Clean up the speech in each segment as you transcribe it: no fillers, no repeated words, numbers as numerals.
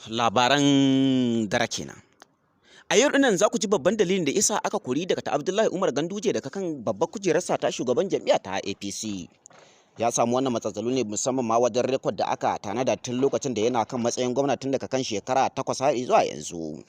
Labaran dare kenan. A yau dinnan za ku ji babban dalilin da isa aka kori Dr. Abdullahi Umar Ganduje daga kan babbar kujerarsa ta shugaban jam'iyya ta APC. Ya samu wannan matsatsalu ne musamman ma wajen record da aka tanada tun lokacin da yana kan matsayin gwamna, tun daga kan shekara 8 har zuwa yanzu.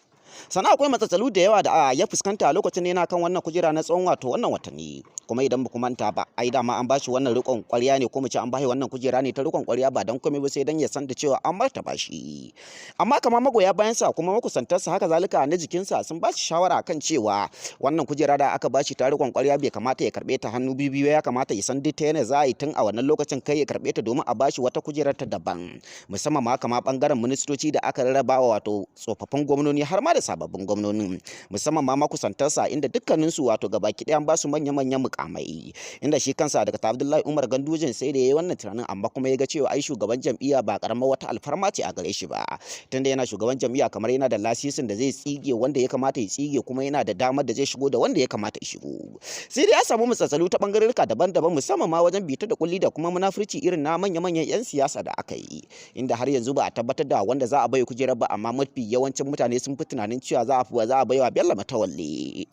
Sannan akwai matsatsalu da yawa da ya fuskanta a lokacin da yana kan wannan kujera na tsawon wato wannan watanni. Kuma idan ba ku manta ba, ai dama an bashi wannan rikon kwarya ne, ko mu ce an bashi wannan kujera ne ta rikon kwarya, ba dan komai ba sai dan ya san da cewa an martaba shi. Amma kamar magoya bayan sa kuma makusantarsa, haka zalika na jikinsa, sun bashi shawara kan cewa wannan kujera da aka bashi ta rikon kwarya bai kamata ya karbe ta hannu biyu, ya kamata ya san duk ta yana za a yi tun a wannan lokacin kai ya karbe ta, domin a bashi wata kujerar ta daban, musamman ma kama bangaren ministoci da aka rarraba wato tsofaffin gwamnoni har ma da sababbin gwamnonin, musamman ma makusantarsa, inda dukkaninsu wato gabaki ɗaya an ba su manya-manyan mukamai. Inda shi kansa Dr. Abdullahi Umar Ganduje sai da yayi wannan tunanin, amma kuma ya ga cewa ai shugaban jam'iyya ba karamar wata alfarma ce a gare shi ba, tunda yana shugaban jam'iyya kamar yana da lasisin da zai tsige wanda ya kamata ya tsige, kuma yana da damar da zai shigo da wanda ya kamata ya shigo. Sai dai ya samu matsatsalu ta bangarorika daban-daban, musamman ma wajen bita da kulli da kuma munafurci irin na manya-manyan 'yan siyasa da aka yi, inda har yanzu ba a tabbatar da wanda za a bai kujerar ba, amma mafi yawancin mutane sun fi tunanin cewa za a baiwa Bello Matawalle.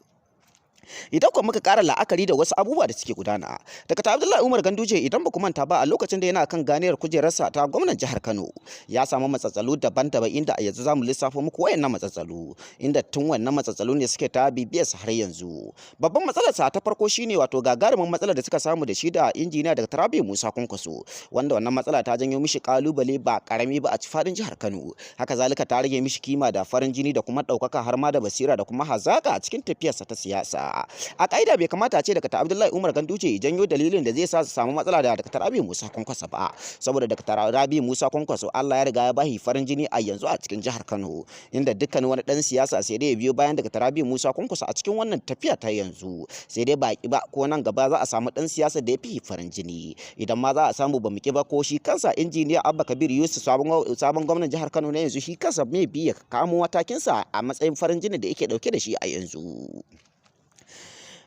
Idan kuma muka ƙara la'akari da wasu abubuwa da suke gudana, Dr. Abdullahi Umar Ganduje, idan ba ku manta ba, a lokacin da yana kan ganiyar kujerarsa ta gwamnan jihar Kano, ya samu matsatsalu daban-daban, inda a yanzu zamu lissafo muku wayannan matsatsalu, inda tun wannan matsatsalu ne suke ta bibiyarsa har yanzu. Babban matsalarsa ta farko shine wato gagarumin matsalar da suka samu da shi da injiniya Dr. Rabi'u Musa Kwankwaso, wanda wannan matsala ta janyo mishi kalubale ba karami ba a fadin jihar Kano. Haka zalika ta rage mishi kima da farin jini da kuma ɗaukaka, har ma da basira da kuma hazaka a cikin tafiyarsa ta siyasa. A ƙa'ida bai kamata a ce Dr. Abdullahi Umar Ganduje janyo dalilin da zai sa su samu matsala da Dr. Rabi'u Musa Kwankwaso ba, saboda Dr. Rabi'u Musa Kwankwaso Allah ya riga ya bashi farin jini a yanzu a cikin jihar Kano, inda dukkan wani dan siyasa sai dai ya biyo bayan Dr. Rabi'u Musa Kwankwaso a cikin wannan tafiya ta yanzu. Sai dai ba ba ko nan gaba za a samu dan siyasa da ya fi farin jini. Idan ma za a samu, ba mu ki ba, ko shi kansa injiniya Abba Kabir Yusuf, sabon gwamnan jihar Kano na yanzu, shi kansa mai bi ya kamo matakinsa a matsayin farin jini da yake dauke da shi a yanzu.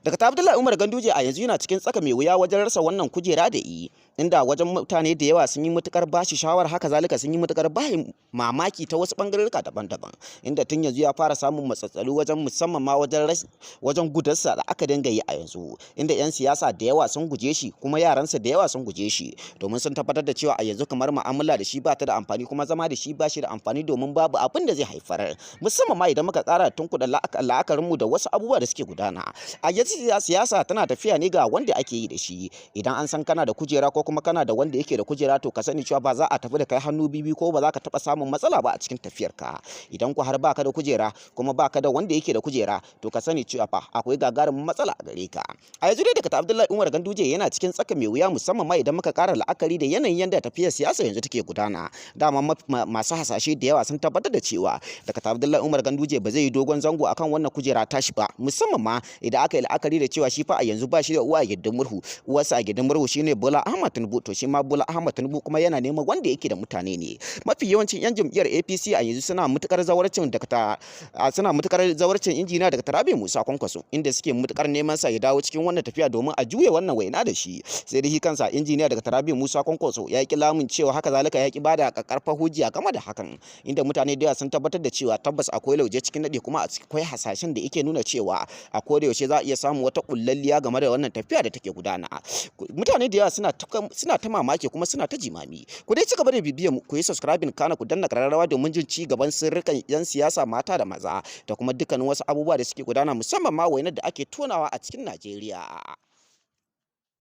Dr. Abdullahi Umar Ganduje a yanzu yana cikin tsaka mai wuya wajen rasa wannan kujera da yi, inda wajen mutane da yawa sun yi matukar bashi shawara, haka zalika sun yi matukar bashi mamaki ta wasu bangarorika daban-daban, inda tun yanzu ya fara samun matsatsalu wajen musamman ma wajen gudarsa da aka dinga yi a yanzu, inda 'yan siyasa da yawa sun guje shi, kuma yaransa da yawa sun guje shi, domin sun tabbatar da cewa a yanzu kamar mu'amala da shi ba ta da amfani, kuma zama da shi ba shi da amfani, domin babu abin da zai haifar, musamman ma idan muka kara tunkuɗa la'akarinmu da wasu abubuwa da suke gudana a yanzu. Siyasa tana tafiya ne ga wanda ake yi da shi. Idan an san kana da kujera ko kuma kana da wanda yake da kujera, to ka sani cewa ba za a tafi da kai hannu bibi ko ba za ka taɓa samun matsala ba a cikin tafiyarka. Idan ku har baka da kujera kuma baka da wanda yake da kujera, to ka sani cewa fa akwai gagarumin matsala a gare ka. A yanzu dai Dr. Abdullahi Umar Ganduje yana cikin tsaka mai wuya, musamman ma idan muka ƙara la'akari da yanayin yadda tafiyar siyasa yanzu take gudana. Dama masu hasashe da yawa sun tabbatar da cewa Dr. Abdullahi Umar Ganduje ba zai yi dogon zango akan wannan kujera tashi ba, musamman ma idan aka yi la'akari da cewa shi fa a yanzu ba shi da uwa a gindin murhu. Uwarsa a gindin murhu shine Bola Ahmad Tinubu. To shi ma Bola Ahmad Tinubu kuma yana neman wanda yake da mutane ne. Mafi yawancin yan jam'iyyar APC a yanzu suna matukar zawarcin injiniya Dr. Rabi Musa Kwankwaso, inda suke matukar neman sa ya dawo cikin wannan tafiya domin a juye wannan waina da shi. Sai dai shi kansa injiniya Dr. Rabi Musa Kwankwaso ya ki lamun cewa, haka zalika ya ki bada kakkarfar hujja game da hakan, inda mutane da yawa sun tabbatar da cewa tabbas akwai lauje cikin nadi, kuma akwai hasashen da yake nuna cewa a koda yaushe za a iya samun wata kullalliya game da wannan tafiya da take gudana. Mutane da yawa suna ta mamaki kuma suna ta jimami. Ku dai ci gaba da bibiyar mu, ku yi subscribing, kana ku danna kararrawa domin jin ci gaban sirrikan yan siyasa mata da maza da kuma dukkanin wasu abubuwa da suke gudana, musamman ma wainar da ake tonawa a cikin Najeriya.